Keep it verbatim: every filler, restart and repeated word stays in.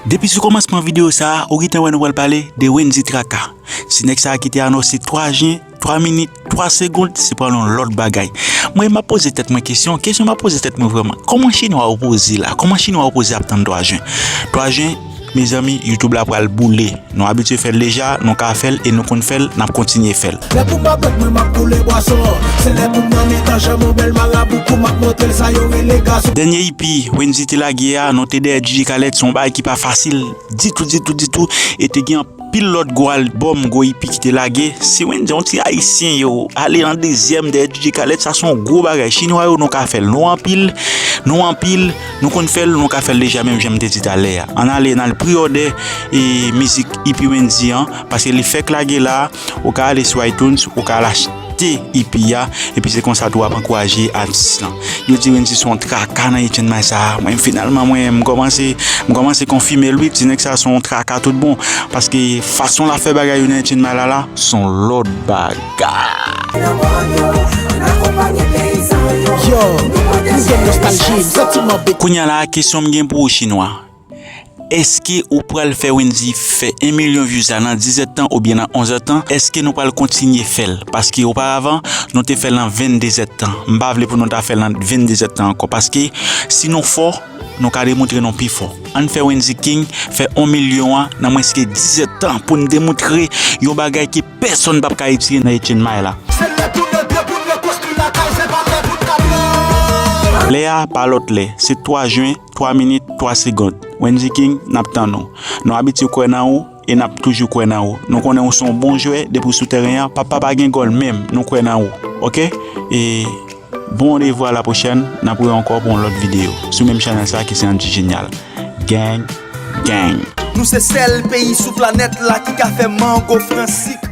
Depi sou kòmansman videyo sa a, ou gentan wè nou pral pale de Wendy Traka. Ti nèg sa a ki te anonse twa jen, twa minit, twa segond, se pral yon lòt bagay. Mwen, m ap poze tèt mwen kesyon, kesyon m ap poze tèt mwen vrèman. Kòman chinwa yo poze la? Kòman chinwa yo poze ap tann twa jen? Twa jen, mezanmi, YouTube la pral boule. Nou abitye fè l deja, nou ka fè l e nou konn fè l, n ap kontinye fè l. Lè pou m avèk mwen, m ap boule bwason. Se lè pou m nan mitan janm yon bèl marabou kou, m ap montre l sa yo rele gason. Dènye ipi Wendy te lage a, non te dèyè D J Khaled, se yon bagay ki pa fasil ditou, ditou, ditou. E te gen anpil lòt gwo albòm, gwo ipi ki te lage. Si Wendy, yon ti ayisyen yo, ale nan dezyèm dèyè D J Khaled, sa se yon gwo bagay. Chinwa yo, nou ka fè l. Nou anpil, nou anpil, nou konn fè l, nou ka fè l deja, menm jan m te di talè a. Ann ale, n al pre-order e mizik ipi Wendy an, paske li fèk lage la. Ou ka ale sou iTunes, ou ka al achte ipi a, epi se konsa tou w ap ankouraje atis lan. Yo di Wendy se yon traka nan Etienne May sa a. Mwen, finalman, mwen, m kòmanse, m kòmanse konfime l, wi, ti nèg sa a se yon traka tout bon. Paske fason l ap fè bagay yo nan Etienne May la, la, se yon lòt bagay. Yo, m gen nostalji, m santi m anbe. Kounye a la, kesyon m gen pou ou, chinwa. Èske ou pral fè Wendy fè yon milyon views la nan diz èdtan oubyen nan onz èdtan? Èske nou pral kontinye fè l? Paske oparavan, nou te fè l nan venndezèdtan. M pa vle pou nou ta fè l nan venndezèdtan ankò. Paske si nou fò, nou ka demontre nou pi fò. Ann fè Wendy King fè yon milyon an nan mwens ke diz èdtan pou n demontre yon bagay ke pèsonn p ap ka retire nan Etienne May la. Se lè pou nou debout, nou konstwi lakay, se pa lè pou n ap. Lè a pa lòt lè, se twa jen, twa minit, twa segond. Wendy King, n ap tann ou. Nou abitye kwè nan ou e n ap toujou kwè nan ou. Nou konnen ou se yon bon jwè, depi w sou tèren an, papa pa gen gòl menm, nou kwè nan ou. Oke? E bon randevou a la pwochèn, n ap wè ankò pou yon lòt videyo. Sou menm chanèl sa ki se Andy Génial. Gang, gang. Nou se sèl peyi sou planèt la ki ka fè mango fransik.